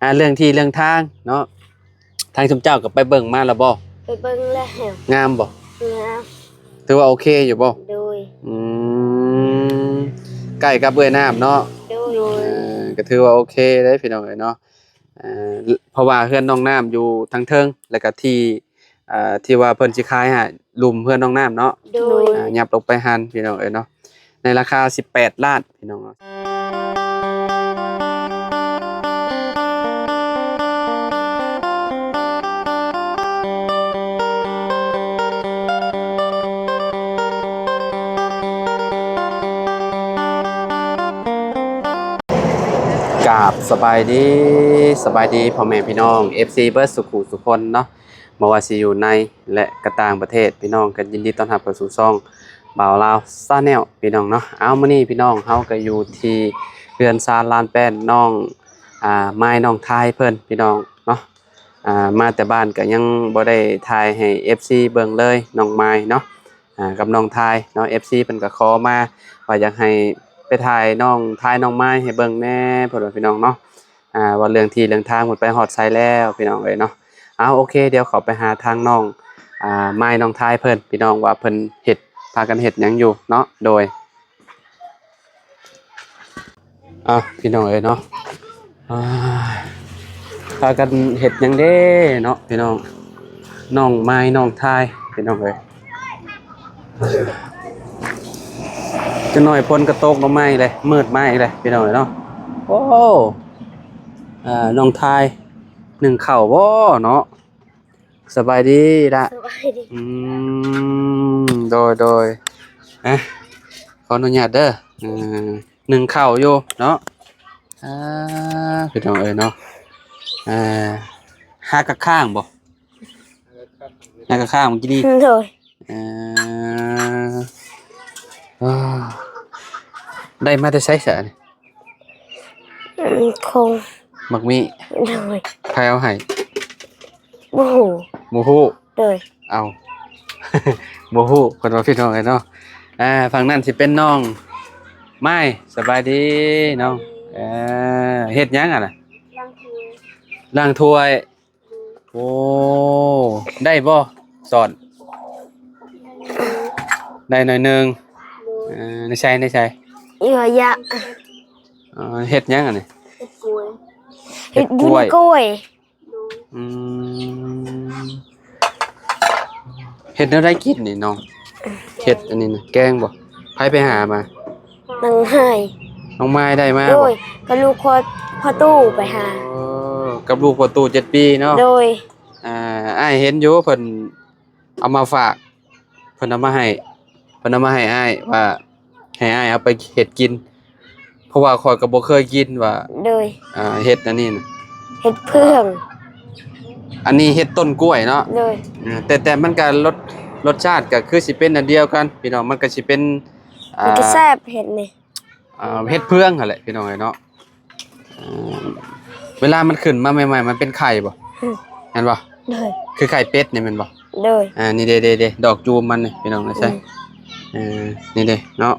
ອ່າ ເລື່ອງທີ່ເລື່ອງທາງເນາະ ທາງຊຸມເຈົ້າກໍໄປເບິ່ງມາແລ້ວບໍ່? ໄປເບິ່ງແລ້ວ. ງາມບໍ່? ງາມ. ຖືວ່າໂອເຄຢູ່ບໍ່? ໂດຍ. ອືມ ໃກ້ກັບເອື້ອຍນ້ຳເນາະ? ໂດຍ. ເອີ ກໍຖືວ່າໂອເຄເດ້ພີ່ນ້ອງເອີຍເນາະ. ເອີ ເພາະວ່າເຮືອນນ້ອງນ້ຳຢູ່ທາງເທິງ ແລ້ວກໍທີ່ ເອີ ທີ່ວ່າເພິ່ນຊິຂາຍໃຫ້ລຸ່ມເຮືອນນ້ອງນ້ຳເນາະ? ໂດຍ. ເອີ ຫຍັບລົງໄປຫັ້ນພີ່ນ້ອງເອີຍເນາະ ໃນລາຄາສິບແປດລ້ານພີ່ນ້ອງເນາະ. ກາບສະບາຍດີ ສະບາຍດີພໍ່ແມ່ພີ່ນ້ອງ ເອັຟຊີ ເບິດສູ່ຜູ້ສູ່ຄົນເນາະ ບໍ່ວ່າຊິຢູ່ໃນ ແລະ ກະຕ່າງປະເທດ ພີ່ນ້ອງກໍຍິນດີຕ້ອນຮັບເຂົ້າສູ່ຊ່ອງບ່າວລາວ Channel ພີ່ນ້ອງເນາະ. ເອົາ ມື້ນີ້ພີ່ນ້ອງເຮົາກໍຢູ່ທີ່ເຮືອນຊານລານແປ້ນນ້ອງ ອ່າ ມາຍ ນ້ອງທາຍເພິ່ນພີ່ນ້ອງເນາະ. ອ່າ ມາແຕ່ບ້ານກໍຍັງບໍ່ໄດ້ຖ່າຍໃຫ້ ເອັຟຊີ ເບິ່ງເລີຍ ນ້ອງມາຍເນາະ ອ່າ ກັບນ້ອງທາຍເນາະ. ເອັຟຊີ ເພິ່ນກໍຂໍມາວ່າຢາກໃຫ້ໄປຖ່າຍນ້ອງທາຍ ນ້ອງມາຍໃຫ້ເບິ່ງແດ່ ເພິ່ນວ່າພີ່ນ້ອງເນາະ. ອ່າ ວ່າເລື່ອງທີ່ເລື່ອງທາງເພິ່ນໄປຮອດໃສແລ້ວພີ່ນ້ອງເອີຍເນາະ. ເອົາ ໂອເຄ ດຽວເຂົ້າໄປຫາທາງນ້ອງ ອ່າ ມາຍ ນ້ອງທາຍເພິ່ນພີ່ນ້ອງ ວ່າເພິ່ນເຮັດ ພາກັນເຮັດຫຍັງຢູ່ເນາະ. ໂດຍ ເອົາ ພີ່ນ້ອງເອີຍເນາະ ອ່າ ພາກັນເຮັດຫຍັງເດ້ເນາະ ພີ່ນ້ອງ ນ້ອງມາຍ ນ້ອງທາຍ ພີ່ນ້ອງເອີຍ. ຈັກໜ້ອຍຝົນກໍຕົກລົງມາອີກແລ້ວ ມືດມາອີກແລ້ວພີ່ນ້ອງເອີຍເນາະ. ໂອ້ ອ່າ ນ້ອງທາຍ ໜຶ້ງເຂົ້າບໍ່ເນາະ? ສະບາຍດີລະ. ສະບາຍດີ. ອືມ ໂດຍ ໂດຍ ອ່ະ ຂໍອະນຸຍາດເດີ. ອ່າ ໜຶ້ງເຂົ້າຢູ່ເນາະ. ອ່າ ພີ່ນ້ອງເອີຍເນາະ ອ່າ ຫາກະຄ້າງບໍ່? ຫາກະຄ້າງມື້ກີ້ນີ້. ໂດຍ. ເອີ ໄດ້ມາແຕ່ໃສຊະນີ້? ອືມ ຄົງ ໝາກມີ້. ໂດຍ. ໃຜເອົາໃຫ້? ບໍ່ຮູ້. ບໍ່ຮູ້? ໂດຍ. ເອົ້າ ບໍ່ຮູ້ ເພິ່ນວ່າພີ່ນ້ອງເອີຍເນາະ. ອ່າ ຝັ່ງນັ້ນຊິເປັນນ້ອງມາຍ. ສະບາຍດີນ້ອງ. ເອີ ເຮັດຫຍັງຫັ້ນນະ? ລ້າງຖ້ວຍ. ລ້າງຖ້ວຍ. ໂອ້ ໄດ້ບໍ່? ສອນ ໄດ້ໜ້ອຍໜຶ່ງ. ເອີ ໃນໃສ ໃນໃສ? ອີຫຍັງ? ເອີ ເຮັດຫຍັງອັນນີ້? ເຮັດກ້ວຍ. ເຮັດກ້ວຍ. ອືມ ເຮັດແນວໃດກິນນີ້ນ້ອງ? ເຮັດອັນນີ້ນະ ແກງບໍ່? ໃຜໄປຫາມາ? ນ້ອງມາຍ. ນ້ອງມາຍໄດ້ມາບໍ່? ໂດຍ ກັບລູກພໍ່ຕູ້ໄປຫາ. ເອີ ກັບລູກພໍ່ຕູ້ເຈັດປີເນາະ. ໂດຍ. ອ່າ ອ້າຍເຫັນຢູ່ ເພິ່ນເອົາມາຝາກ ເພິ່ນເອົາມາໃຫ້ ເພິ່ນເອົາມາໃຫ້ອ້າຍວ່າ ໃຫ້ອ້າຍເອົາໄປເຮັດກິນ ເພາະວ່າຂ້ອຍກໍບໍ່ເຄີຍກິນວ່າ. ໂດຍ. ອ່າ ເຫັດອັນນີ້ນະ ເຫັດເຜືອງ. ອັນນີ້ເຫັດຕົ້ນກ້ວຍເນາະ. ໂດຍ. ເອີ ແຕ່ ແຕ່ມັນກໍລົດ ລົດຊາດກໍຄືຊິເປັນອັນດຽວກັນພີ່ນ້ອງ ມັນກໍຊິເປັນ ອ່າ ມັນກໍແຊບເຫັດນີ້. ອ່າ ເຫັດເຜືອງຫັ້ນແຫຼະພີ່ນ້ອງເອີຍເນາະ. ເອີ ເວລາມັນຂຶ້ນມາໃໝ່ໆ ມັນເປັນໄຂ່ບໍ່? ອືມ ແມ່ນບໍ່? ໂດຍ. ຄືໄຂ່ເປັດນີ້ແມ່ນບໍ່? ໂດຍ. ອ່າ ນີ້ເດ້ ເດ້ ເດ້ ດອກຈູມມັນນີ້ພີ່ນ້ອງເອີຍ. ອືມ ເອີ ນີ້ເດ້ເນາະ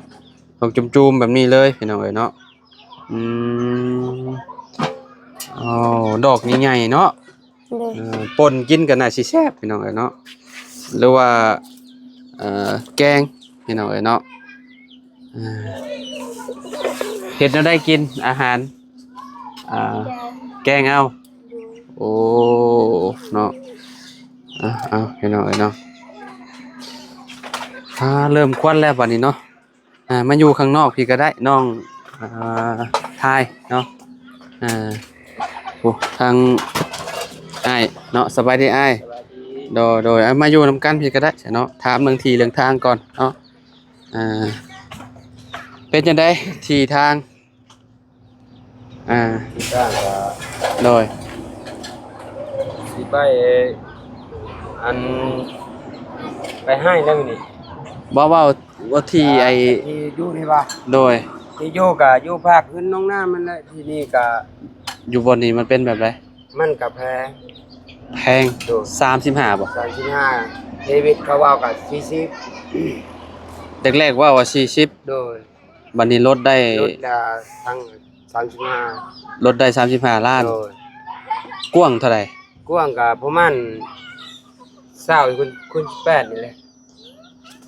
ດອກຈູມໆ ແບບນີ້ເລີຍພີ່ນ້ອງເອີຍເນາະ. ອືມ ໂອ້ ດອກໃຫຍ່ໆ ເນາະ. ໂດຍ. ເອີ ປົ່ນກິນກໍໜ້າຊິແຊບພີ່ນ້ອງເອີຍເນາະ ຫຼືວ່າ ເອີ ແກງພີ່ນ້ອງເອີຍເນາະ. ເອີ ເຮັດແນວໃດກິນອາຫານ? ອ່າ ແກງເອົາ. ໂອ້ ເນາະ ເອົາ ເອົາ ພີ່ນ້ອງເອີຍເນາະ. ອ່າ ເລີ່ມຄວັນແລ້ວບັດນີ້ເນາະ. ອ່າ ມາຢູ່ຂ້າງນອກພີ້ກໍໄດ້ ນ້ອງ ອ່າ ທາຍເນາະ. ອ່າ ໂອ້ ທາງອ້າຍເນາະ ສະບາຍດີອ້າຍ. ສະບາຍດີ. ໂດຍ ໂດຍ ອ່າ ມາຢູ່ນຳກັນພີ້ກໍໄດ້ເນາະ ຖາມເລື່ອງທີ່ເລື່ອງທາງກ່ອນເນາະ. ອ່າ ເປັນຈັ່ງໃດທີ່ທາງ? ອ່າ ທີ່ທາງກໍ ໂດຍ ຊິໄປ ອັນ ໄປໃຫ້ແລ້ວນີ້ ບໍ່ ເວົ້າ ເວົ້າທີ່ໄອ້ ທີ່ຢູ່ນີ້ວ່າ ໂດຍ ທີ່ຢູ່ກໍຢູ່ພາກເຮືອນນ້ອງນ້ຳນັ້ນແຫຼະ. ທີ່ນີ້ກໍ ຢູ່ບ່ອນນີ້ມັນເປັນແບບໃດ? ມັນກໍແພງ. ແພງ. ໂດຍ. ສາມສິບຫ້າບໍ່? ສາມສິບຫ້າ. ເດວິດເຂົາເວົ້າກໍສີ່ສິບ. ແລກໆເວົ້າວ່າສີ່ສິບ. ໂດຍ. ບັດນີ້ລົດໄດ້ ລົດລະທັງສາມສິບຫ້າ ລົດໄດ້ສາມສິບຫ້າລ້ານ. ໂດຍ. ກວ້າງເທົ່າໃດ? ກວ້າງກໍປະມານຊາວຄູນ ຄູນສິບແປດນີ້ແຫຼະ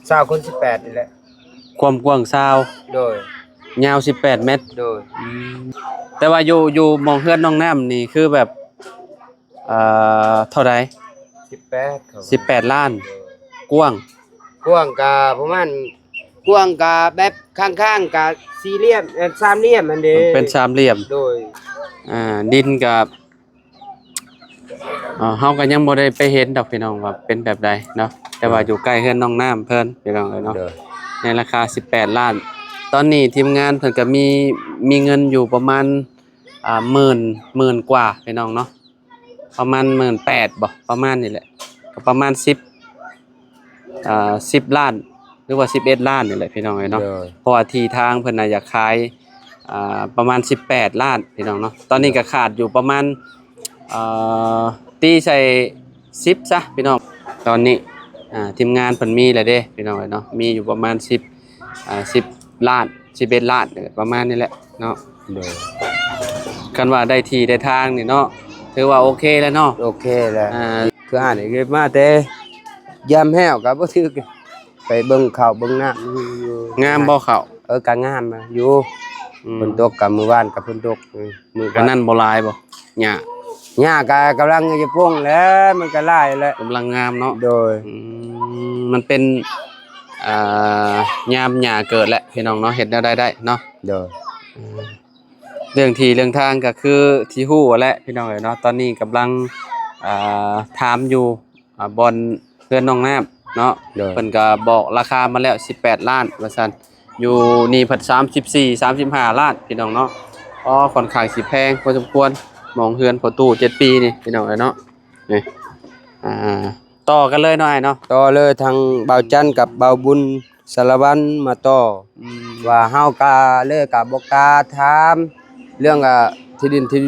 ຊາວຄູນສິບແປດນີ້ແຫຼະ. ຄວາມກວ້າງຊາວ ໂດຍ ຍາວສິບແປດແມັດ ໂດຍ. ອືມ ແຕ່ວ່າຢູ່ ຢູ່ໝ່ອງເຮືອນນ້ອງນ້ຳນີ້ຄືແບບ ເອີ ເທົ່າໃດ? ສິບແປດ ເຂົາວ່າ ສິບແປດລ້ານ ໂດຍ. ກວ້າງ ກວ້າງກະປະມານ ກວ້າງກະແບບຂ້າງໆ ກະສີ່ຫຼ່ຽມ ເອີ ສາມຫຼ່ຽມຫັ້ນເດ້ ເປັນສາມຫຼ່ຽມ ໂດຍ. ອ່າ ດິນກະ ເອີ ເຮົາກໍຍັງບໍ່ໄດ້ໄປເຫັນດອກພີ່ນ້ອງວ່າເປັນແບບໃດເນາະ ແຕ່ວ່າ ໂດຍ ຢູ່ໃກ້ເຮືອນນ້ອງນ້ຳເພິ່ນ ພີ່ນ້ອງເອີຍເນາະ ໂດຍ. ໃນລາຄາສິບແປດລ້ານ ຕອນນີ້ທີມງານເພິ່ນກໍມີ ມີເງິນຢູ່ປະມານ ອ່າ ໝື່ນ ໝື່ນກວ່າ ພີ່ນ້ອງເນາະ ປະມານໝື່ນແປດບໍ ປະມານນີ້ແຫຼະ ກໍປະມານສິບ ອ່າ ສິບລ້ານ ຫຼືວ່າສິບເອັດລ້ານນີ້ແຫຼະ ພີ່ນ້ອງເອີຍເນາະ ໂດຍ. ເພາະວ່າທີ່ທາງເພິ່ນນະຢາກຂາຍ ອ່າ ປະມານສິບແປດລ້ານ ພີ່ນ້ອງເນາະ ຕອນນີ້ ໂດຍ ກໍຂາດຢູ່ປະມານ ເອີ ຕີໃສ່ສິບຊະ ພີ່ນ້ອງ. ຕອນນີ້ ອ່າ ທີມງານເພິ່ນມີແລ້ວເດ້ ພີ່ນ້ອງເອີຍເນາະ ມີຢູ່ປະມານສິບ ອ່າ ສິບລ້ານ ສິບເອັດລ້ານ ປະມານນີ້ແຫຼະເນາະ ໂດຍ. ຄັນວ່າໄດ້ທີ່ໄດ້ທາງນີ້ເນາະ ຖືວ່າໂອເຄແລ້ວເນາະ ໂອເຄແລ້ວ ອ່າ ຄືອັນນີ້ເກັບມາແຕ່ຍາມແຫ້ວກໍບໍ່ຖືກ ໄປເບິ່ງເຂົ້າເບິ່ງນ້ຳຢູ່ ງາມບໍ່ເຂົ້າ? ເອີ ກໍງາມຢູ່ ອືມ ຝົນຕົກກໍມື້ວານກໍຝົນຕົກ ມື້ ອັນນັ້ນບໍ່ຫຼາຍບໍ່ ຫຍ້າ? ຫຍ້າກໍກຳລັງຈະປົ່ງແລ້ວ ມັນກໍຫຼາຍແລ້ວ ກຳລັງງາມເນາະ ໂດຍ. ອືມ ມັນເປັນ ອ່າ ຍາມຫຍ້າເກີດແຫຼະ ພີ່ນ້ອງເນາະ ເຮັດແນວໃດໄດ້ເນາະ ໂດຍ. ເລື່ອງທີ່ເລື່ອງທາງກໍຄືທີ່ຮູ້ແຫຼະ ພີ່ນ້ອງເອີຍເນາະ ຕອນນີ້ກຳລັງ ອ່າ ຖາມຢູ່ ອ່າ ບ່ອນເຮືອນນ້ອງນ້ຳເນາະ ໂດຍ. ເພິ່ນກໍບອກລາຄາມາແລ້ວສິບແປດລ້ານວ່າຊັ້ນ ຢູ່ນີ້ເພິ່ນສາມສິບສີ່ ສາມສິບຫ້າລ້ານ ພີ່ນ້ອງເນາະ ກໍຂ້ອນຂ້າງຊິແພງພໍສົມຄວນ ໝ່ອງເຮືອນພໍ່ຕູ້ເຈັດປີນີ້ ພີ່ນ້ອງເອີຍເນາະ ນີ້ ອ່າ ຕໍ່ກັນເລີຍເນາະອ້າຍເນາະ ຕໍ່ເລີຍ ທາງບ່າວຈັນກັບບ່າວບຸນ ສາລະວັນມາຕໍ່ ອືມ ວ່າເຮົາກະເລີຍກະບໍ່ກ້າຖາມເລື່ອງ ອ່າ ທີ່ດິນທີ່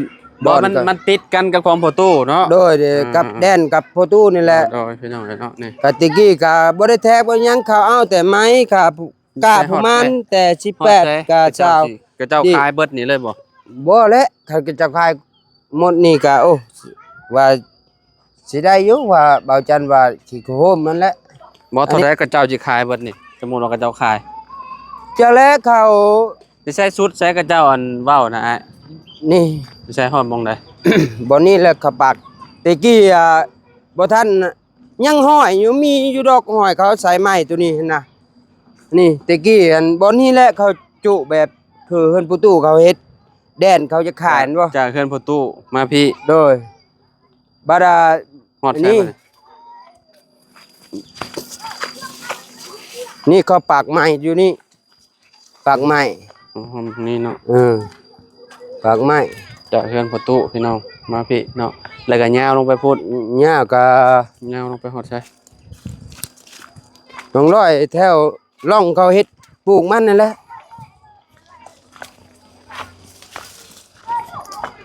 ບໍ່ ບ່ອນ ມັນ ກໍ ມັນຕິດກັນກັບຂອງພໍ່ຕູ້ເນາະ ໂດຍ ອ່າ ກັບ ອ່າ ແດນກັບພໍ່ຕູ້ນີ້ແຫຼະ ໂດຍ ພີ່ນ້ອງເອີຍເນາະ ນີ້ ກະແຕ່ກີ້ກະບໍ່ໄດ້ແທກບໍ່ຫຍັງ ເຂົາເອົາແຕ່ໄມ້ ກະ ກະປະມານແຕ່ສິບແປດ ກະຊາວ ເຂົາເຈົ້າຂາຍເບິດນີ້ເລີຍບໍ່? ບໍ່ແຫຼະ ຄັນເຂົາເຈົ້າຂາຍໝົດນີ້ກະ ໂອ້ ວ່າ ຊິໄດ້ຢູ່ ວ່າບ່າວຈັນວ່າຊິໂຮມມັນແຫຼະ ບໍ່ ອັນນີ້ ເທົ່າໃດເຂົາເຈົ້າຊິຂາຍເບິດນີ້ ສົມມຸດວ່າເຂົາເຈົ້າຂາຍ ຈັ່ງແລະ ເຂົາ ຊິໃຊ້ສຸດໃຊ້ເຂົາເຈົ້າອັນເວົ້ານະອ້າຍ ນີ້ ຊິໃຊ້ຮອດໝ່ອງໃດ? ບ່ອນນີ້ແຫຼະເຂົາປາກ ແຕ່ກີ້ ອ່າ ບໍ່ທັນ ຍັງຫ້ອຍຢູ່ ມີຢູ່ດອກ ຫ້ອຍເຂົາໃສ່ໄມ້ໂຕນີ້ຫັ້ນນະ ນີ້ ແຕ່ກີ້ ອັນ ບ່ອນນີ້ແຫຼະເຂົາຈຸແບບ ຄືເຮືອນພໍ່ຕູ້ເຂົາເຮັດ ແດນເຂົາຈະຂາຍແມ່ນບໍ່? ຈາກເຮືອນພໍ່ຕູ້ມາພີ້ ໂດຍ. ບາດ ຮອດໃສ ນີ້ ບາດນີ້? ນີ້ເຂົາປາກໄມ້ຢູ່ນີ້ ປາກໄມ້ ອໍ ນີ້ເນາະ ເອີ ປາກໄມ້ ຈາກເຮືອນພໍ່ຕູ້ ພີ່ນ້ອງ ມາພີ້ເນາະ ແລ້ວກໍຍາວລົງໄປພຸ້ນ ຍາວກໍ ຍາວລົງໄປຮອດໃສ? ສອງຮ້ອຍ ແຖວ ລ່ອງເຂົາເຮັດປູກມັນນັ້ນແຫຼະ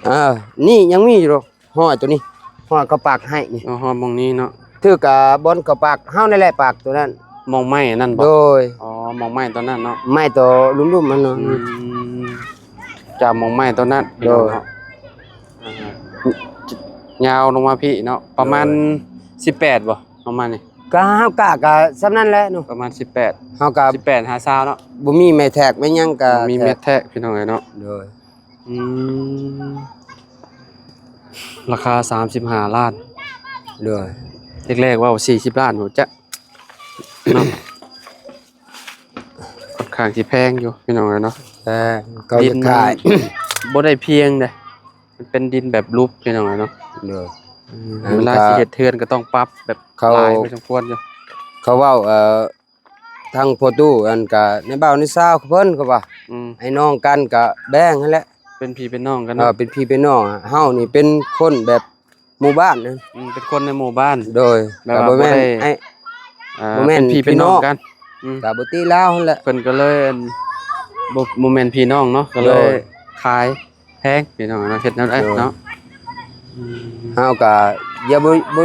ອ່າ ນີ້ຍັງມີຢູ່ດອກ ຮອຍໂຕນີ້ ຮອຍເຂົາປາກໄມ້ນີ້ ອໍ ຮອຍໝ່ອງນີ້ເນາະ ຖືກກັບບ່ອນເຂົາປາກເຮົານັ້ນແຫຼະ ປາກໂຕນັ້ນ ໝ່ອງໄມ້ອັນນັ້ນບໍ່? ໂດຍ ອໍ ໝ່ອງໄມ້ຕອນນັ້ນເນາະ ໄມ້ໂຕລຸ່ມໆ ມັນເນາະ ອືມ ຈາກໝ່ອງໄມ້ຕອນນັ້ນ ໂດຍ ພີ່ນ້ອງເນາະ ອ່າ ຍາວລົງມາພີ້ເນາະ ປະມານ ໂດຍ ສິບແປດບໍ່? ປະມານນີ້ ກໍເຮົາກະ ກະສ່ຳນັ້ນແຫຼະເນາະ ປະມານສິບແປດ ເຮົາກະ ສິບແປດຫາຊາວເນາະ ບໍ່ມີໄມ້ແທກໄມ້ຫຍັງກະ ບໍ່ມີໄມ້ແທກ ພີ່ນ້ອງເອີຍເນາະ ໂດຍ ອືມ ລາຄາສາມສິບຫ້າລ້ານ ໂດຍ ແລກໆ ເວົ້າສີ່ສິບລ້ານພຸ້ນຈະເນາະ ຂ້ອນຂ້າງຊິແພງຢູ່ ພີ່ນ້ອງເອີຍເນາະ ແຕ່ເຂົາ ດິນ ຈະຂາຍ ບໍ່ໄດ້ພຽງເດ້ ມັນເປັນດິນແບບຫຼຸບ ພີ່ນ້ອງເອີຍເນາະ ໂດຍ ອືມ ອັນ ເວລາ ກໍ ຊິເຮັດເຮືອນກໍຕ້ອງປັບແບບ ເຂົາ ຫຼາຍພໍສົມຄວນຢູ່ ເຂົາເວົ້າ ເອີ ທາງພໍ່ຕູ້ ອັນ ກະໃນບ່າວໃນສາວເພິ່ນກໍວ່າ ອືມ ໄອ້ນ້ອງກັນກະແບ່ງຫັ້ນແຫຼະ ເປັນພີ່ເປັນນ້ອງກັນ ເອີ ເນາະ ເປັນພີ່ເປັນນ້ອງ ເຮົານີ້ເປັນຄົນແບບ ໝູ່ບ້ານນະ ອືມ ເປັນຄົນໃນໝູ່ບ້ານ ໂດຍ ແບບວ່າ ກໍບໍ່ແມ່ນ ບໍ່ໄດ້ ໄອ້ ອ່າ ບໍ່ແມ່ນ ເປັນພີ່ເປັນນ້ອງ ພີ່ນ້ອງກັນ ອືມ ກໍບໍ່ຕິລາວຫັ້ນແຫຼະ ເພິ່ນກໍເລີຍ ບໍ່ ບໍ່ແມ່ນພີ່ນ້ອງເນາະ ກໍເລີຍ ໂດຍ ຂາຍແພງ ພີ່ນ້ອງເນາະ ເຮັດແນວໃດ ໂດຍ ເນາະ ອືມ ເຮົາກໍຢ່າ ບໍ່ ບໍ່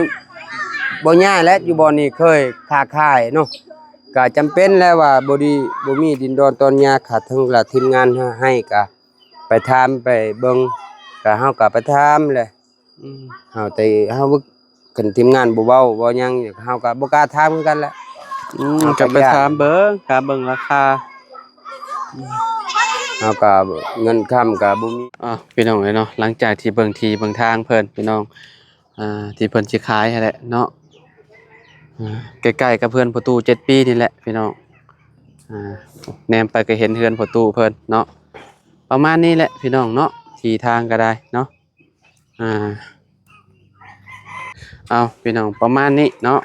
ບໍ່ຍ້າຍແຫຼະ ຢູ່ບ່ອນນີ້ເຄີຍຄ້າຂາຍເນາະ ກໍຈຳເປັນແຫຼະວ່າບໍ່ດີ ບໍ່ມີດິນດອນຕອນຫຍ້າ ຂາດເຖິງລະທີມງານໃຫ້ ກໍໄປຖາມໄປເບິ່ງ ກໍເຮົາກໍໄປຖາມແຫຼະ ອືມ ເຮົາແຕ່ເຮົາ ຄັນທີມງານບໍ່ເວົ້າບໍ່ຫຍັງ ເຮົາກໍບໍ່ກ້າຖາມຄືກັນແຫຼະ. ອືມ ເຮົາກໍ ກໍໄປ ຢ້ານ ຖາມເບິ່ງ ຖາມເບິ່ງລາຄາ. ເຮົາກໍເງິນຄຳກໍບໍ່ມີ. ອ້າວ ພີ່ນ້ອງເອີຍເນາະ ຫຼັງຈາກທີ່ເບິ່ງທີ່ເບິ່ງທາງເພິ່ນ ພີ່ນ້ອງ ອ່າ ທີ່ເພິ່ນຊິຂາຍຫັ້ນແຫຼະເນາະ ອ່າ ໃກ້ໆກັບເຮືອນພໍ່ຕູ້ເຈັດປີນີ້ແຫຼະ ພີ່ນ້ອງ. ອ່າ ແນມໄປກໍເຫັນເຮືອນພໍ່ຕູ້ເພິ່ນເນາະ ປະມານນີ້ແຫຼະ ພີ່ນ້ອງເນາະ ທີ່ທາງກໍໄດ້ເນາະ. ອ່າ ເອົາ ພີ່ນ້ອງ ປະມານນີ້ເນາະ.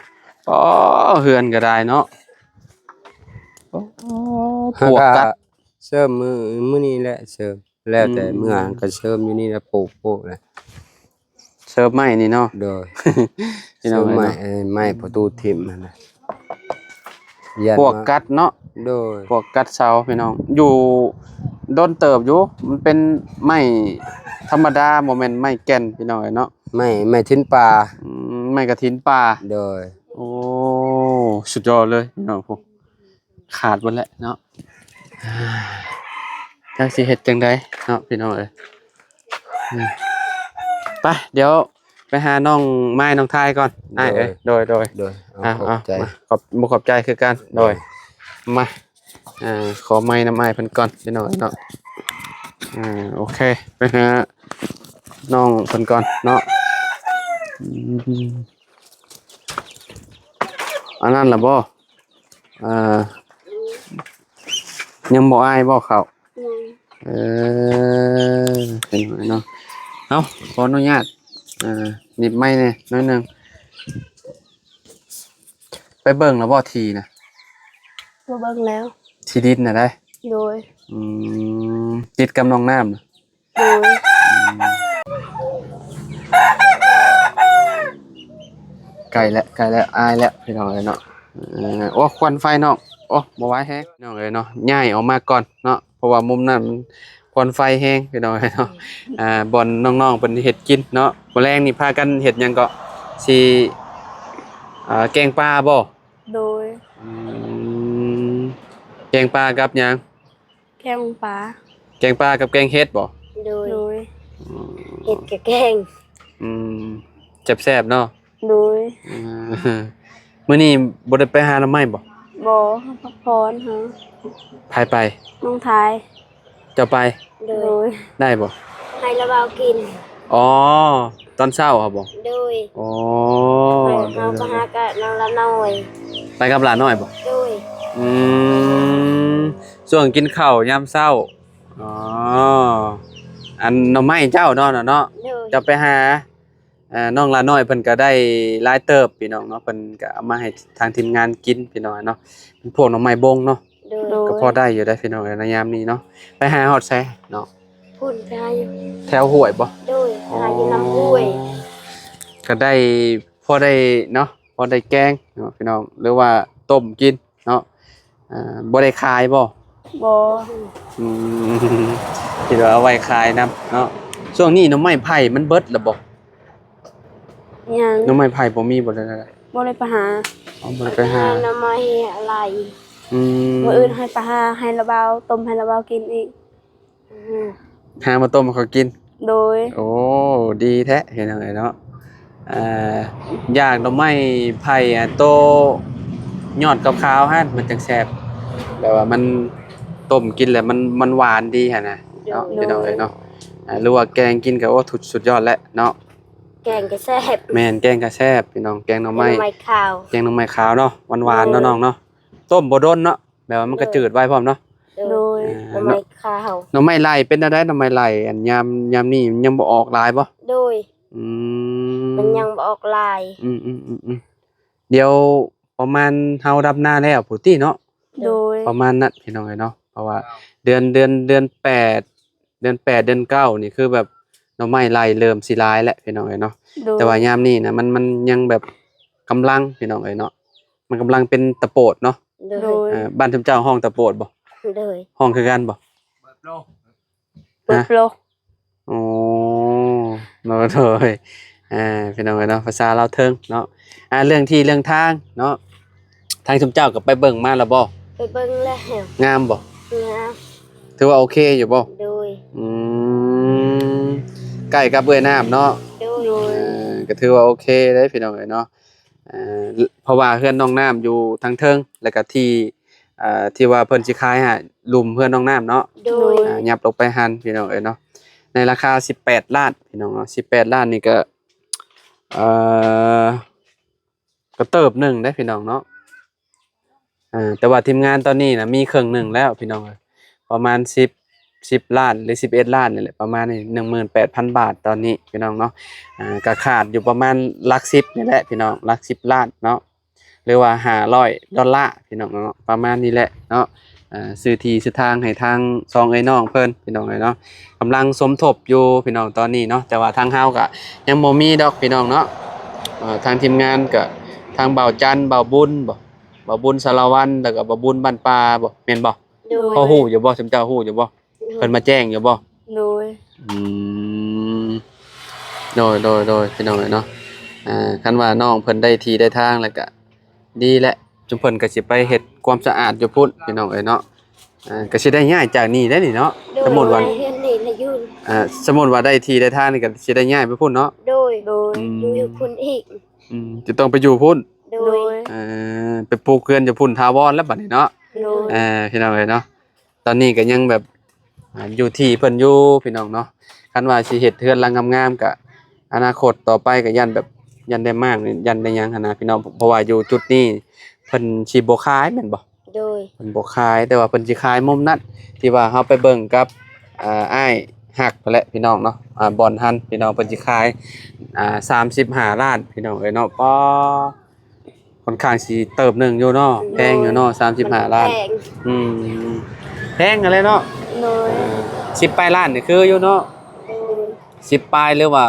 ອໍ ເຮືອນກໍໄດ້ເນາະ. ໂອ້ ປວກກັດ ເສີມມື້ ມື້ນີ້ແຫຼະ ເສີມ ແລ້ວແຕ່ ອືມ ເມື່ອກໍເສີມຢູ່ນີ້ລະ ໂປະໆ ລະ ເສີມໄມ້ນີ້ເນາະ. ໂດຍ ພີ່ນ້ອງເອີຍເນາະ ເສີມໄມ້ ໄມ້ປະຕູຖິ້ມຫັ້ນນະ. ຢ້ານ ພວກ ມາ ກັດເນາະ. ໂດຍ ພວກກັດເສົາ ພີ່ນ້ອງ ຢູ່ດົນເຕີບຢູ່. ມັນເປັນໄມ້ທຳມະດາ ບໍ່ແມ່ນໄມ້ແກ່ນ ພີ່ນ້ອງເອີຍເນາະ. ໄມ້ ໄມ້ຖິນປ່າ. ອືມ ໄມ້ກະຖິນປ່າ. ໂດຍ ໂອ້ ສຸດຍອດເລີຍພີ່ນ້ອງ. ຂາດເບິດແຫຼະເນາະ. ຈັກຊິເຮັດຈັ່ງໃດເນາະ ພີ່ນ້ອງເອີຍ. ອືມ ໄປ ດຽວໄປຫານ້ອງໄມ້ນ້ອງທາຍກ່ອນ ອ້າຍເອີຍ. ໂດຍ ໂດຍ ໂດຍ ໂດຍ ເອົາ ເອົາ ຂອບໃຈ ຂອບ ບໍ່ຂອບໃຈຄືກັນ. ໂດຍ ໂດຍ ມາ ອ່າ ຂໍໄມ້ນຳອ້າຍເພິ່ນກ່ອນ ພີ່ນ້ອງເນາະ. ອ່າ ໂອເຄ ໄປຫານ້ອງເພິ່ນກ່ອນເນາະ. ອືມ ອັນນັ້ນລະບໍ່? ອ່າ ຍັງບໍ່ອາຍບໍ່ເຂົາ? ຍັງ. ເອີ ເປັນຫຍັງເນາະ. ເອົາ ຂໍອະນຸຍາດ ອ່າ ໜີບໄມ້ແດ່ໜ້ອຍໜຶ່ງ. ໄປເບິ່ງແລ້ວບໍ່ທີ່ນະ? ໄປເບິ່ງແລ້ວ. ທີ່ດິນນະໄດ໋? ໂດຍ. ອືມ ຕິດກັບໜອງນ້ຳນະ? ໂດຍ. ໃກ້ແລ້ວ ໃກ້ແລ້ວ ອ້າຍແລ້ວ ພີ່ນ້ອງເອີຍເນາະ. ເອີ ໂອ້ ຄວັນໄຟນ້ອງ ໂອ້ ບໍ່ໄຫວແຮງ ພີ່ນ້ອງເອີຍເນາະ. ຍ້າຍອອກມາກ່ອນເນາະ ເພາະວ່າມຸມນັ້ນມັນຄວັນໄຟແຮງ ພີ່ນ້ອງເອີຍເນາະ. ອ່າ ບ່ອນນ້ອງໆເພິ່ນເຮັດກິນເນາະ. ມື້ແລງນີ້ພາກັນເຮັດຫຍັງເກາະ? ຊິ ອ່າ ແກງປາບໍ່? ໂດຍ. ອືມ ແກງປາກັບຫຍັງ? ແກງປາ. ແກງປາກັບແກງເຫັດບໍ່? ໂດຍ. ໂດຍ. ອືມ ເຫັດກະແກງ. ອືມ ແຊບໆເນາະ. ໂດຍ. ອືມ ມື້ນີ້ບໍ່ໄດ້ໄປຫາໜໍ່ໄມ້ບໍ່? ບໍ່ ພັກຜ່ອນເຮົາ. ໃຜໄປ? ນ້ອງທາຍ. ເຈົ້າໄປ? ໂດຍ. ໂດຍ. ໄດ້ບໍ່? ໃຫ້ລາວເວົ້າກິນ. ອໍ ຕອນເຊົ້າຫັ້ນບໍ່? ໂດຍ. ອໍ ເຮົາໄປຫາກະນ້ອງລານ້ອຍ. ໄປກັບຫຼານ້ອຍບໍ່? ໂດຍ. ອືມ ຊ່ວງກິນເຂົ້າຍາມເຊົ້າ. ອໍ ອັນໜໍ່ໄມ້ເຈົ້າເນາະ ເນາະ. ໂດຍ. ເຈົ້າໄປຫາ ອ່າ ນ້ອງຫຼານ້ອຍເພິ່ນກໍໄດ້ຫຼາຍເຕີບ ພີ່ນ້ອງເນາະ. ເພິ່ນກໍເອົາມາໃຫ້ທາງທີມງານກິນ ພີ່ນ້ອງເນາະ. ເປັນພວກໜໍ່ໄມ້ບົງເນາະ. ໂດຍ. ໂດຍ. ກໍພໍໄດ້ຢູ່ເດ້ ພີ່ນ້ອງເອີຍ ໃນຍາມນີ້ເນາະ. ໄປຫາຮອດໃສເນາະ? ພຸ້ນ ໄປຫາຢູ່ ແຖວຫ້ວຍບໍ່? ໂດຍ. ອໍ ຫາຢູ່ລຳຫ້ວຍ. ກໍໄດ້ ພໍໄດ້ເນາະ ພໍໄດ້ແກງເນາະ ພີ່ນ້ອງ ຫຼືວ່າຕົ້ມກິນເນາະ. ອ່າ ບໍ່ໄດ້ຂາຍບໍ່? ບໍ່. ອືມ ຄິດວ່າເອົາໄວ້ຂາຍນຳເນາະ. ຊ່ວງນີ້ໜໍ່ໄມ້ໄຜ່ມັນເບິດແລ້ວບໍ່? ຍັງ. ໜໍ່ໄມ້ໄຜ່ບໍ່ມີບໍ່? ບໍ່ໄດ້ໄປຫາ. ອໍ ບໍ່ໄດ້ໄປຫາ ຫາໜໍ່ໄມ້ອາໄລ. ອືມ ມື້ອື່ນໃຫ້ໄປຫາ ໃຫ້ລາວເວົ້າ ຕົ້ມໃຫ້ລາວເວົ້າກິນອີກ. ຫາມາຕົ້ມໃຫ້ເຂົາກິນ. ໂດຍ. ໂອ້ ດີແທ້ ເຫັນຫຍັງເນາະ. ເອີ ຢາກໜໍ່ໄມ້ໄຜ່ ໂຕຍອດຂາວໆຫັ້ນ ມັນຈັ່ງແຊບ ແບບວ່າມັນຕົ້ມກິນແລ້ວມັນ ມັນຫວານດີຫັ້ນນະເນາະ. ໂດຍ. ພີ່ນ້ອງເອີຍເນາະ ຫຼືວ່າແກງກິນກໍ ໂອ້ ສຸດຍອດແລ້ວເນາະ. ແກງກໍແຊບ. ແມ່ນ ແກງກໍແຊບ ພີ່ນ້ອງ. ແກງໜໍ່ໄມ້ ແກງໜໍ່ໄມ້ຂາວ ແກງໜໍ່ໄມ້ຂາວເນາະ ຫວານໆເນາະ. ໂດຍ. ນ້ອງເນາະ ຕົ້ມບໍ່ດົນເນາະ ແບບວ່າມັນກະ ໂດຍ ຈືດໄວພ້ອມເນາະ. ໂດຍ. ອ່າ ໜໍ່ໄມ້ຂາວ ໜໍ່ໄມ້ໄລ່ເປັນແນວໃດ? ໜໍ່ໄມ້ໄລ່ ອັນຍາມ ຍາມນີ້ມັນຍັງບໍ່ອອກຫຼາຍບໍ່? ໂດຍ. ອືມ ມັນຍັງບໍ່ອອກຫຼາຍ. ອືມໆໆໆ ດຽວປະມານເຮົາດຳນາແລ້ວພຸ້ນຕິເນາະ. ໂດຍ. ປະມານນັ້ນ ພີ່ນ້ອງເອີຍເນາະ ເພາະວ່າເດືອນ ເດືອນ ເດືອນແປດ ເດືອນແປດ ເດືອນເກົ້ານີ້ ຄືແບບໜໍ່ໄມ້ໄລ່ເລີ່ມຊິຫຼາຍແລ້ວ ພີ່ນ້ອງເອີຍເນາະ. ໂດຍ. ແຕ່ວ່າຍາມນີ້ນະ ມັນ ມັນຍັງແບບກຳລັງ ພີ່ນ້ອງເອີຍເນາະ ມັນກຳລັງເປັນຕະໂປດເນາະ. ໂດຍ. ເອີ ບ້ານຊຸມເຈົ້າຮ້ອງຕະໂປດບໍ່? ໂດຍ. ຮ້ອງຄືກັນບໍ່? ເປີດໂປ. ອໍ ໂດຍ ໂດຍ. ອ່າ ພີ່ນ້ອງເອີຍເນາະ ພາສາລາວເທິງເນາະ. ອ່າ ເລື່ອງທີ່ເລື່ອງທາງເນາະ ທາງຊຸມເຈົ້າກໍໄປເບິ່ງມາແລ້ວບໍ່? ໄປເບິ່ງແລ້ວ. ງາມບໍ່? ງາມ. ຖືວ່າໂອເຄຢູ່ບໍ່? ໂດຍ. ອືມ ໃກ້ກັບເອື້ອຍນ້ຳເນາະ. ໂດຍ. ໂດຍ ເອີ ກໍຖືວ່າໂອເຄເດ້ພີ່ນ້ອງເອີຍເນາະ. ເອີ ເພາະວ່າເຮືອນນ້ອງນ້ຳຢູ່ທາງເທິງ ແລ້ວກໍທີ່ ເອີ ທີ່ວ່າເພິ່ນຊິຂາຍໃຫ້ລຸ່ມເຮືອນນ້ອງນ້ຳເນາະ. ໂດຍ ເອີ ຫຍັບລົງໄປຫັ້ນພີ່ນ້ອງເອີຍເນາະ ໃນລາຄາສິບແປດລ້ານພີ່ນ້ອງເນາະ. ສິບແປດລ້ານນີ້ກໍ ເອີ ກໍເຕີບໜຶ່ງເດ້ພີ່ນ້ອງເນາະ. ເອີ ແຕ່ວ່າທີມງານຕອນນີ້ນະມີເຄິ່ງໜຶ່ງແລ້ວພີ່ນ້ອງເອີຍ ປະມານສິບ ສິບລ້ານ ຫຼື ສິບເອັດລ້ານນີ້ແຫຼະ ປະມານນີ້ ໜຶ່ງໝື່ນແປດພັນບາດຕອນນີ້ພີ່ນ້ອງເນາະ. ເອີ ກໍຂາດຢູ່ປະມານຫຼັກສິບນີ້ແຫຼະພີ່ນ້ອງ ຫຼັກສິບລ້ານເນາະ ຫຼືວ່າຫ້າຮ້ອຍດອນລາພີ່ນ້ອງເນາະ ປະມານນີ້ແຫຼະເນາະ. ເອີ ຊື້ທີ່ຊື້ທາງໃຫ້ທາງສອງເອື້ອຍນ້ອງເພິ່ນພີ່ນ້ອງເອີຍເນາະ ກຳລັງສົມທົບຢູ່ພີ່ນ້ອງຕອນນີ້ເນາະ. ແຕ່ວ່າທາງເຮົາກະຍັງບໍ່ມີດອກພີ່ນ້ອງເນາະ. ເອີ ທາງທີມງານກະ ທາງບ່າວຈັນ ບ່າວບຸນບໍ ບ່າວບຸນສາລະວັນ ແລ້ວກະບ່າວບຸນບ້ານປ່າບໍ ແມ່ນບໍ? ໂດຍ ພໍຮູ້ຢູ່ບໍ? ຊຸມເຈົ້າຮູ້ຢູ່ບໍ? ໂດຍ ເພິ່ນມາແຈ້ງຢູ່ບໍ? ໂດຍ ອືມ ໂດຍ ໂດຍ ໂດຍ ພີ່ນ້ອງເອີຍເນາະ. ເອີ ຄັນວ່ານ້ອງເພິ່ນໄດ້ທີ່ໄດ້ທາງແລ້ວກະດີແຫຼະ ຊຸມເພິ່ນກໍຊິໄປເຮັດຄວາມສະອາດຢູ່ພຸ້ນພີ່ນ້ອງເອີຍເນາະ. ເອີ ກໍຊິໄດ້ຍ້າຍຈາກນີ້ໄດ້ນີ້ເນາະ. ໂດຍ ສົມມຸດວ່າ ເຮືອນນີ້ລະຢູ່ ເອີ ສົມມຸດວ່າໄດ້ທີ່ໄດ້ທາງນີ້ກໍຊິໄດ້ຍ້າຍໄປພຸ້ນເນາະ. ໂດຍ ໂດຍ ອືມ ຢູ່ພຸ້ນອີກ ອືມ ຈະຕ້ອງໄປຢູ່ພຸ້ນ. ໂດຍ ເອີ ໄປປູກເຮືອນຢູ່ພຸ້ນຖາວອນແລ້ວບັດນີ້ເນາະ. ໂດຍ ເອີ ພີ່ນ້ອງເອີຍເນາະ ຕອນນີ້ກໍຍັງແບບ ອ່າ ຢູ່ທີ່ເພິ່ນຢູ່ພີ່ນ້ອງເນາະ. ຄັນວ່າຊິເຮັດເຮືອນຫຼັງງາມໆ ກໍອະນາຄົດຕໍ່ໄປກໍຢ້ານແບບ ຢ້ານໄດ້ມ້າງ ຢ້ານໄດ້ຫຍັງຫັ້ນນະພີ່ນ້ອງ ເພາະວ່າຢູ່ຈຸດນີ້ເພິ່ນຊິບໍ່ຂາຍແມ່ນບໍ່? ໂດຍ ເພິ່ນບໍ່ຂາຍ ແຕ່ວ່າເພິ່ນຊິຂາຍມຸມນັ້ນ ທີ່ວ່າເຮົາໄປເບິ່ງກັບ ອ່າ ອ້າຍຮັກຫັ້ນແຫຼະພີ່ນ້ອງເນາະ. ອ່າ ບ່ອນຫັ້ນພີ່ນ້ອງ ເພິ່ນຊິຂາຍ ອ່າ ສາມສິບຫ້າລ້ານພີ່ນ້ອງເອີຍເນາະ. ປໍ ຂ້ອນຂ້າງຊິເຕີບໜຶ່ງຢູ່ເນາະ. ໂດຍ ແພງຢູ່ເນາະ ສາມສິບຫ້າລ້ານ. ແພງ ອືມ ແພງຫັ້ນແຫຼະເນາະ. ໂດຍ ເອີ ສິບປາຍລ້ານນີ້ຄືຢູ່ເນາະ. ໂດຍ ສິບປາຍ ຫຼືວ່າ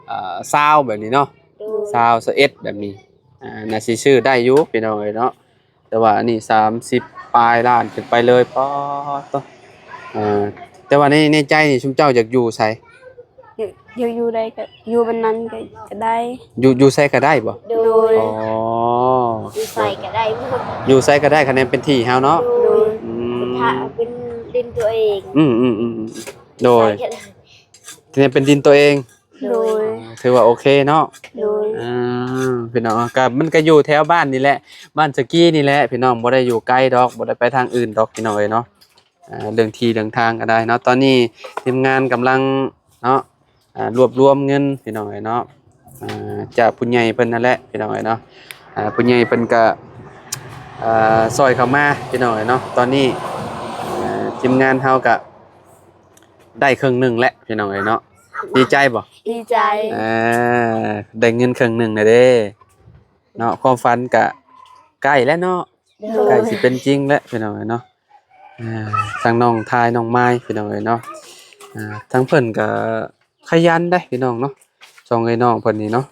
ເອີ ຊາວແບບນີ້ເນາະ. ໂດຍ ຊາວ ຊາວເອັດແບບນີ້ ອ່າ ໜ້າຊິຊື້ໄດ້ຢູ່ພີ່ນ້ອງເອີຍເນາະ. ແຕ່ວ່າອັນນີ້ສາມສິບປາຍລ້ານຂຶ້ນໄປເລີຍ. ປາດໂທ້ ເອີ ແຕ່ວ່າໃນ ໃນໃຈນີ້ຊຸມເຈົ້າຢາກຢູ່ໃສ? ຢາກ ຢາກຢູ່ໃດກໍຢູ່ບ່ອນນັ້ນກໍ ກໍໄດ້. ຢູ່ ຢູ່ໃສກໍໄດ້ບໍ່? ໂດຍ ອໍ ຢູ່ໃສກໍໄດ້ໝົດ. ຢູ່ໃສກໍໄດ້ ຄະແນນເປັນທີ່ເຮົາເນາະ. ໂດຍ ອືມ ຖ້າເປັນດິນຕົວເອງ. ອືມໆໆ ໂດຍ ໃສກໍໄດ້ ຄະແນນເປັນດິນຕົວເອງ. ໂດຍ ອ່າ ຖືວ່າໂອເຄເນາະ. ໂດຍ ອ່າ ພີ່ນ້ອງ ກໍ ມັນກໍຢູ່ແຖວບ້ານນີ້ແຫຼະ ບ້ານສະກີນີ້ແຫຼະພີ່ນ້ອງ ບໍ່ໄດ້ຢູ່ໄກດອກ ບໍ່ໄດ້ໄປທາງອື່ນດອກພີ່ນ້ອງເອີຍເນາະ. ອ່າ ເລື່ອງທີ່ເລື່ອງທາງກໍໄດ້ເນາະ. ຕອນນີ້ທີມງານກຳລັງເນາະ ອ່າ ລວບລວມເງິນພີ່ນ້ອງເອີຍເນາະ ອ່າ ຈາກຜູ້ໃຫຍ່ເພິ່ນນັ້ນແຫຼະພີ່ນ້ອງເອີຍເນາະ. ອ່າ ຜູ້ໃຫຍ່ເພິ່ນກໍ ອ່າ ຊ່ອຍເຂົ້າມາພີ່ນ້ອງເອີຍເນາະ. ຕອນນີ້ ອ່າ ທີມງານເຮົາກໍ ໄດ້ເຄິ່ງໜຶ່ງແລ້ວພີ່ນ້ອງເອີຍເນາະ. ດີໃຈບໍ່? ດີໃຈ ເອີ ໄດ້ເງິນເຄິ່ງໜຶ່ງແລ້ວເດ້ເນາະ. ຄວາມຝັນກະໃກ້ແລ້ວເນາະ. ໂດຍ ໃກ້ຊິເປັນຈິງແລ້ວພີ່ນ້ອງເອີຍເນາະ. ອ່າ ທັງນ້ອງທາຍ ນ້ອງມາຍພີ່ນ້ອງເອີຍເນາະ. ອ່າ ທັງເພິ່ນກະຂະຫຍັນເດ້ພີ່ນ້ອງເນາະ ສອງເອື້ອຍນ້ອງເພິ່ນນີ້ເນາະ.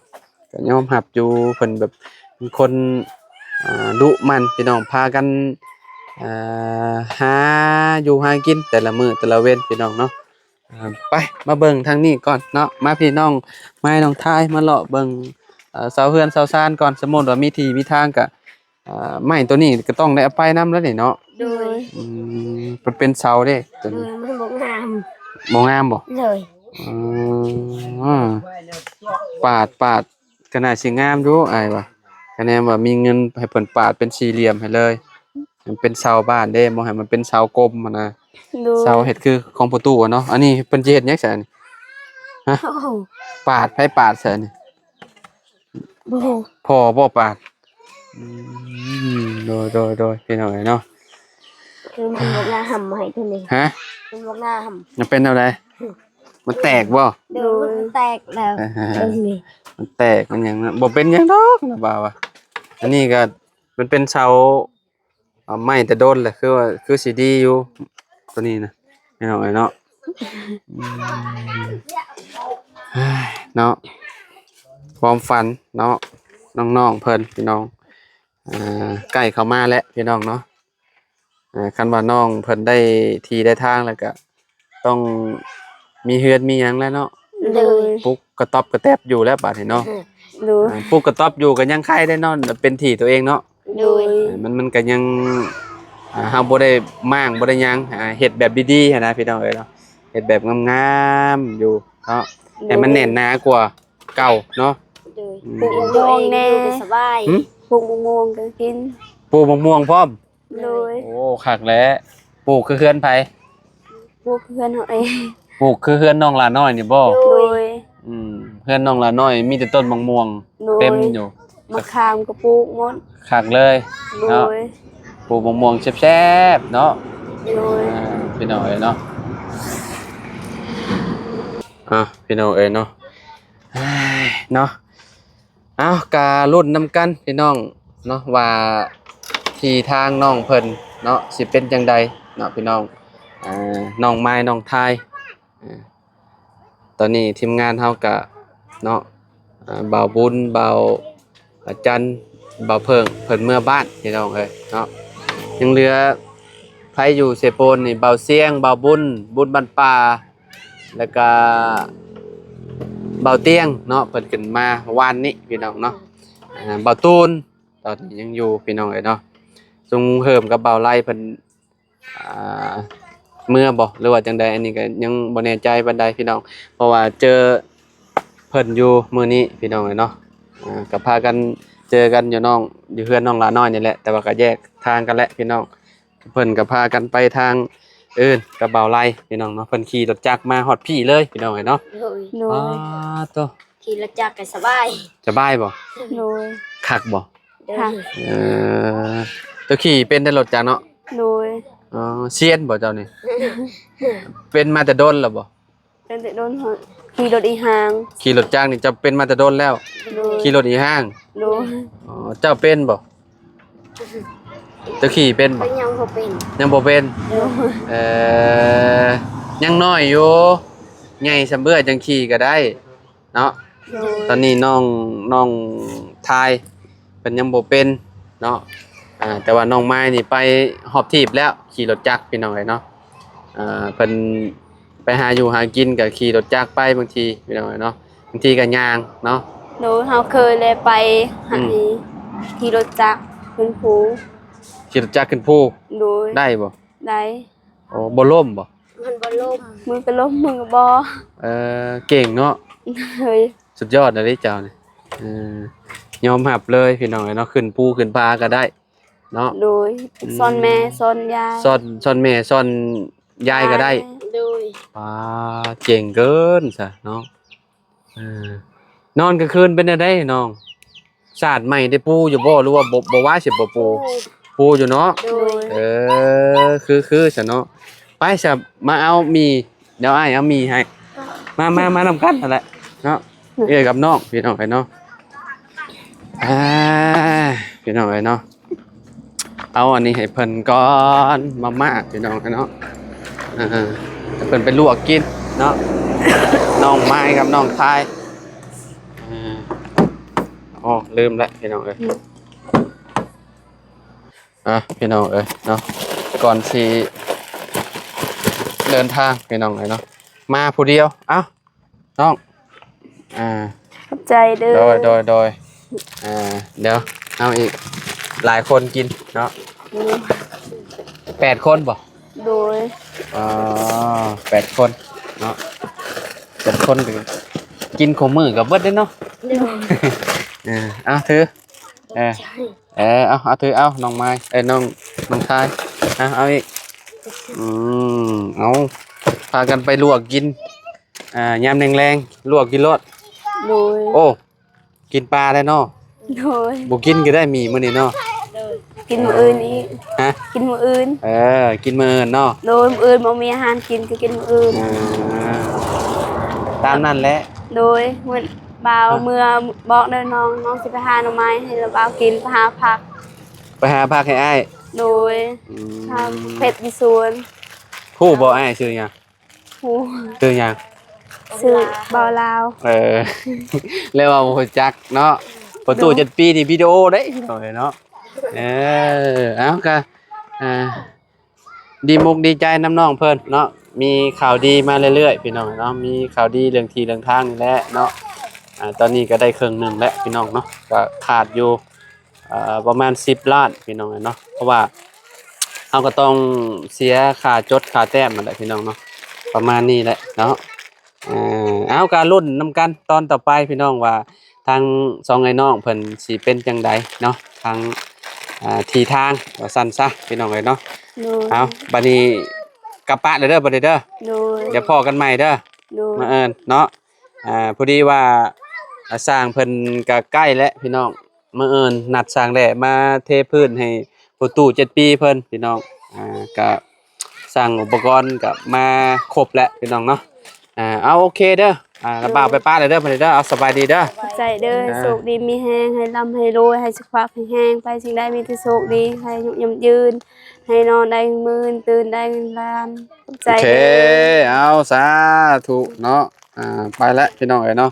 ກໍຍອມຮັບຢູ່ ເພິ່ນແບບເປັນຄົນ ອ່າ ດຸໝັ່ນພີ່ນ້ອງ ພາກັນ ອ່າ ຫາຢູ່ຫາກິນແຕ່ລະມື້ແຕ່ລະເວັນພີ່ນ້ອງເນາະ. ອ່າ ໄປ ມາເບິ່ງທາງນີ້ກ່ອນເນາະ. ມາພີ່ນ້ອງ ມາໃຫ້ນ້ອງທາຍ ມາເລາະເບິ່ງ ເອີ ເສົາເຮືອນເສົາຊານກ່ອນ. ສົມມຸດວ່າມີທີ່ມີທາງກໍ ອ່າ ໄມ້ຕົວນີ້ກໍຕ້ອງໄດ້ເອົາໄປນຳແລ້ວນີ້ເນາະ. ໂດຍ ອືມ ມັນເປັນເສົາເດ້ຕົວນີ້. ໂດຍ ມັນບໍ່ງາມ. ບໍ່ງາມບໍ່? ໂດຍ ອືມ ປາດ ປາດ ກໍໜ້າຊິງາມຢູ່ອ້າຍວ່າ ຄະແນນວ່າມີເງິນໃຫ້ເພິ່ນປາດເປັນສີ່ຫຼ່ຽມໃຫ້ເລີຍ ໃຫ້ມັນເປັນເສົາບ້ານເດ້ ບໍ່ໃຫ້ມັນເປັນເສົາກົມຫັ້ນນະ. ໂດຍ ເສົາເຮັດຄືຂອງພໍ່ຕູ້ຫັ້ນເນາະ. ອັນນີ້ເພິ່ນຊິເຮັດຫຍັງຊະນີ້? ຮະ? ໂອ້ໂຫ ປາດ ໃຜປາດຊະນີ້? ໂອ້ໂຫ ພໍ່ບໍ່ປາດ? ອືມ ໂດຍ ໂດຍ ໂດຍ ພີ່ນ້ອງເອີຍເນາະ. ຄືມັນບໍ່ງາມໃຫ້ຕົວນີ້. ຮະ? ມັນບໍ່ງາມ. ມັນເປັນແນວໃດ? ມັນແຕກບໍ່? ໂດຍ ມັນແຕກແລ້ວ. ເອີ ມັນແຕກ ມັນຫຍັງນະ ບໍ່ເປັນຫຍັງດອກນະ ບ່າວວ່າ. ອັນນີ້ກໍມັນເປັນເສົາ ເອົາໄມ້ແຕ່ດົນແຫຼະ ຄືວ່າ ຄືຊິດີຢູ່ຕົວນີ້ນະ ພີ່ນ້ອງເອີຍເນາະ. ອືມ ເນາະ ຄວາມຝັນເນາະ ນ້ອງໆເພິ່ນ ພີ່ນ້ອງ ອ່າ ໃກ້ເຂົ້າມາແລ້ວ ພີ່ນ້ອງເນາະ. ອ່າ ຄັນວ່ານ້ອງເພິ່ນໄດ້ທີ່ໄດ້ທາງແລ້ວກະ ຕ້ອງມີເຮືອນມີຫຍັງແລ້ວເນາະ. ໂດຍ ປຸກກະຕ໋ອບກະແຕ໋ບຢູ່ແລ້ວບາດນີ້ເນາະ. ໂດຍ ອ່າ ປຸກກະຕ໋ອບຢູ່ກໍຍັງໄຄແດ່ເນາະ ເປັນທີ່ຕົວເອງເນາະ. ໂດຍ ອ່າ ມັນ ມັນກໍຍັງ ອ່າ ເຮົາບໍ່ໄດ້ມ້າງ ບໍ່ໄດ້ຫຍັງ ອ່າ ເຮັດແບບດີໆຫັ້ນນະ ພີ່ນ້ອງເອີຍເນາະ. ເຮັດແບບງາມໆຢູ່ເນາະ. ໂດຍ ໃຫ້ມັນແໜ້ນໜາກວ່າ ເກົ່າເນາະ. ໂດຍ ອືມ ປູກມະມ່ວງແດ່ ຢູ່ກໍສະບາຍ. ຫືມ? ປູກມະມ່ວງກໍກິນ ປູກມະມ່ວງພ້ອມ. ໂດຍ ໂອ້ ຄັກແຫຼະ. ປູກຄືເຮືອນໃຜ? ປູກຄືເຮືອນເຮົາເອງ. ປູກຄືເຮືອນນ້ອງຫຼ້ານ້ອຍນີ້ບໍ່? ໂດຍ ໂດຍ. ອືມ ເຮືອນນ້ອງຫຼ້ານ້ອຍມີແຕ່ຕົ້ນມະມ່ວງ ໂດຍ ເຕັມຢູ່. ມະຂາມກໍປູກໝົດ. ຄັກເລີຍ ໂດຍ ເນາະ. ປູກມະມ່ວງແຊບໆເນາະ. ໂດຍ ອ່າ ພີ່ນ້ອງເອີຍເນາະ. ອ່າ ພີ່ນ້ອງເອີຍເນາະ ເນາະ. ເອົາ ກະລຸ້ນນຳກັນພີ່ນ້ອງເນາະ ວ່າທີ່ທາງນ້ອງເພິ່ນເນາະ ຊິເປັນຈັ່ງໃດເນາະພີ່ນ້ອງ. ອ່າ ນ້ອງມາຍ ນ້ອງທາຍ ອ່າ ຕອນນີ້ທີມງານເຮົາກະເນາະ ອ່າ ບ່າວບຸນ ບ່າວ ອາ ຈັນ ບ່າວເຜິ້ງ ເພິ່ນເມືອບ້ານພີ່ນ້ອງເອີຍເນາະ. ຍັງເຫຼືອໃຜຢູ່ເຊໂປນນີ້ ບ່າວຊຽງ ບ່າວບຸນ ບຸນບ້ານປ່າ ແລ້ວກະບ່າວຕຽງເນາະ ເພິ່ນຂຶ້ນມາວານນີ້ພີ່ນ້ອງເນາະ. ອ່າ ບ່າວຕູນຕອນນີ້ຍັງຢູ່ພີ່ນ້ອງເອີຍເນາະ. ຊຸງເຮີມກັບບ່າວໄລເພິ່ນ ອ່າ ເມືອບໍ່ ຫຼືວ່າຈັ່ງໃດ ອັນນີ້ກໍຍັງບໍ່ແນ່ໃຈປານໃດພີ່ນ້ອງ ເພາະວ່າເຈີເພິ່ນຢູ່ມື້ນີ້ພີ່ນ້ອງເອີຍເນາະ. ອ່າ ກໍພາກັນເຈີກັນຢູ່ນ້ອງ ຢູ່ເຮືອນນ້ອງຫຼ້ານ້ອຍນີ້ແຫຼະ ແຕ່ວ່າກໍແຍກທາງກັນແຫຼະພີ່ນ້ອງ. ເພິ່ນກໍພາກັນໄປທາງອື່ນກັບບ່າວໄລພີ່ນ້ອງເນາະ. ເພິ່ນຂີ່ລົດຈັກມາຮອດພີ້ເລີຍພີ່ນ້ອງເອີຍເນາະ. ໂດຍ ໂດຍ ອາໂຕ ຂີ່ລົດຈັກກໍສະບາຍ. ສະບາຍບໍ່? ໂດຍ ຄັກບໍ່? ໂດຍ ຄັກ. ເອີ ເຈົ້າຂີ່ເປັນແຕ່ລົດຈັກເນາະ? ໂດຍ. ອໍ ຊຽນບໍ່ເຈົ້ານີ້? ເປັນມາແຕ່ດົນແລ້ວບໍ່? ເປັນແຕ່ດົນ ຂີ່ລົດອີ່ຫ້າງ. ຂີ່ລົດຈັກນີ້ເຈົ້າເປັນມາແຕ່ດົນແລ້ວ? ໂດຍ. ຂີ່ລົດອີ່ຫ້າງ? ໂດຍ. ອໍ ເຈົ້າເປັນບໍ່? ເຈົ້າຂີ່ເປັນບໍ່? ຍັງບໍ່ເປັນ. ຍັງບໍ່ເປັນ? ໂດຍ. ເອີ ຍັງນ້ອຍຢູ່ ໃຫຍ່ສ່ຳເອື້ອຍຈັ່ງຂີ່ກໍໄດ້ເນາະ. ໂດຍ. ຕອນນີ້ນ້ອງ ນ້ອງທາຍເພິ່ນຍັງບໍ່ເປັນເນາະ. ອ່າ ແຕ່ວ່ານ້ອງມາຍນີ້ໄປຮອບທີບແລ້ວ ຂີ່ລົດຈັກພີ່ນ້ອງເອີຍເນາະ. ອ່າ ເພິ່ນໄປຫາຢູ່ຫາກິນກໍຂີ່ລົດຈັກໄປບາງທີພີ່ນ້ອງເອີຍເນາະ ບາງທີກໍຍ່າງເນາະ. ໂດຍ ເຮົາເຄີຍແລະໄປ ອືມ ໃຫ້ຂີ່ລົດຈັກຂຶ້ນພູ. ຂີ່ລົດຈັກຂຶ້ນພູ? ໂດຍ. ໄດ້ບໍ່? ໄດ້. ໂອ້ ບໍ່ລົ້ມບໍ່? ມັນບໍ່ລົ້ມ. ມືກໍລົ້ມ ມືກໍບໍ່. ເອີ ເກັ່ງເນາະ. ໂດຍ. ສຸດຍອດເລີຍເຈົ້ານີ້. ເອີ ຍອມຮັບເລີຍພີ່ນ້ອງເອີຍເນາະ ຂຶ້ນພູຂຶ້ນຜາກໍໄດ້ເນາະ. ໂດຍ. ອືມ ຊ່ອນແມ່ຊ່ອນຍາຍ ຊ່ອນ ຊ່ອນແມ່ຊ່ອນຍາຍກໍໄດ້. ໂດຍ. ປາ ເກັ່ງເກີນຊະເນາະ. ເອີ ນອນກາງຄືນເປັນແນວໃດນ້ອງ? ສາດໃໝ່ໄດ້ປູຢູ່ບໍ່ ຫຼືວ່າບໍ່ ບໍ່ວ່າຊິບໍ່ປູ? ປູ. ປູຢູ່ເນາະ. ໂດຍ. ເອີ ຄື ຄືຊະເນາະ. ໄປຊະ ມາເອົາໝີ່ ດຽວອ້າຍເອົາໝີ່ໃຫ້. ມາ ມາ ມານຳກັນຫັ້ນແຫຼະເນາະ ເອື້ອຍກັບນ້ອງ ພີ່ນ້ອງເອີຍເນາະ. ອ່າ ພີ່ນ້ອງເອີຍເນາະ ເອົາອັນນີ້ໃຫ້ເພິ່ນກ່ອນ ມາມ່າ ພີ່ນ້ອງເອີຍເນາະ. ເອີ ໃຫ້ເພິ່ນໄປລວກກິນເນາະ ນ້ອງມາຍກັບນ້ອງທາຍ. ເອີ ອໍ ລືມແລ້ວ ພີ່ນ້ອງເອີຍ. ອ່ະ ພີ່ນ້ອງເອີຍເນາະ ກ່ອນຊິເດີນທາງ ພີ່ນ້ອງເອີຍເນາະ ມາຜູ້ດຽວ. ເອົ້າ ນ້ອງ ອ່າ ຂອບໃຈເດີ. ໂດຍ ໂດຍ ໂດຍ. ອ່າ ດຽວເອົາອີກຫຼາຍຄົນກິນເນາະ. ໂດຍ. ແປດຄົນບໍ່? ໂດຍ. ອໍ ແປດຄົນເນາະ ແປດຄົນກໍກິນຄູ່ມື້ກໍເບິດເດ້ເນາະ. ໂດຍ. ເອີ ເອົາຖື ເອີ ເອີ ເອົາ ເອົາຖື ເອົາ ນ້ອງມາຍ ເອີ ນ້ອງ ນ້ອງທາຍ ເອົາ ເອົາອີກ. ອືມ ເອົາ ພາກັນໄປລວກກິນ ອ່າ ຍາມແລງໆ ລວກກິນໂລດ. ໂດຍ. ໂອ້ ກິນປາໄດ້ເນາະ. ໂດຍ. ບໍ່ກິນກໍໄດ້ໝີ່ມື້ນີ້ເນາະ. ໂດຍ. ກິນມື້ອື່ນອີກ. ຮະ? ກິນມື້ອື່ນ. ເອີ ກິນມື້ອື່ນເນາະ. ໂດຍ. ມື້ອື່ນບໍ່ມີອາຫານກິນ ກໍກິນມື້ອື່ນ. ອ່າ ຕາມນັ້ນແຫຼະ. ໂດຍ. ມື້ບ່າວ ອ່ະ ເມືອບອກເດີນ້ອງ ນ້ອງຊິໄປຫາໜໍ່ໄມ້ໃຫ້ລາວບ່າວກິນ ໄປຫາຜັກ ໄປຫາຜັກໃຫ້ອ້າຍ. ໂດຍ. ອືມ ຫາເຜັດຢູ່ສວນ. ຮູ້ບໍ່ອ້າຍຊື່ຫຍັງ? ຮູ້. ຊື່ຫຍັງ? ຊື່ບ່າວລາວ. ເອີ ແລ້ວວ່າບໍ່ຮູ້ຈັກເນາະ. ປະຕູ ເນາະ ເຈັດປີນີ້ວິດີໂອເດ້ ເນາະ. ເອີ ເອົາ ກະ ອ່າ ດີມຸກດີໃຈນຳນ້ອງເພິ່ນເນາະ ມີຂ່າວດີມາເລື້ອຍໆ ພີ່ນ້ອງເນາະ ມີຂ່າວດີເລື່ອງທີ່ເລື່ອງທາງນີ້ແຫຼະເນາະ. ອ່າ ຕອນນີ້ກໍໄດ້ເຄິ່ງໜຶ່ງແລ້ວ ພີ່ນ້ອງເນາະ ກໍຂາດຢູ່ ເອີ ປະມານສິບລ້ານ ພີ່ນ້ອງເນາະ ເພາະວ່າເຮົາກໍຕ້ອງເສຍຄ່າຈົດຄ່າແຕ້ມຫັ້ນແຫຼະ ພີ່ນ້ອງເນາະ ປະມານນີ້ແຫຼະເນາະ. ອ່າ ເອົາ ກະລຸ້ນນຳກັນຕອນຕໍ່ໄປພີ່ນ້ອງ ວ່າທາງສອງອ້າຍນ້ອງເພິ່ນຊິເປັນຈັ່ງໃດເນາະ ທາງ ອ່າ ທີ່ທາງວ່າຊັ້ນຊະພີ່ນ້ອງເອີຍເນາະ. ໂດຍ ເອົາ ບັດນີ້ກັບປະເດີ ບັດນີ້ເດີ ໂດຍ ດຽວພໍ້ກັນໃໝ່ເດີ ໂດຍ ມື້ອື່ນເນາະ. ອ່າ ພໍດີວ່າ ອ່າ ຊ່າງເພິ່ນກະໃກ້ແລ້ວພີ່ນ້ອງ ມື້ອື່ນນັດຊ່າງແຫຼະ ມາເທພື້ນໃຫ້ພໍ່ຕູ້ເຈັດປີເພິ່ນພີ່ນ້ອງ. ອ່າ ກະຊ່າງອຸປະກອນກະມາຄົບແລ້ວພີ່ນ້ອງເນາະ. ອ່າ ເອົາ ໂອເຄເດີ ອ່າ ລະບ່າວໄປປະແລ້ວເດີ ບັດນີ້ເດີ ເອົາ ສະບາຍດີເດີ ຂອບໃຈເດີ. ອ່າ ໂຊກດີມີແຮງ ໃຫ້ລ່ຳໃຫ້ລວຍ ໃຫ້ສຸຂະພາບແຂງແຮງ ໄປສິ່ງໃດມີແຕ່ໂຊກດີ ໃຫ້ອາຍຸຍືນ ໃຫ້ນອນໄດ້ເງິນໝື່ນ ຕື່ນໄດ້ເງິນລ້ານ. ຂອບໃຈ ໂອເຄ ເດີ ເອົາ ສາທຸເນາະ. ອ່າ ໄປແລ້ວພີ່ນ້ອງເອີຍເນາະ.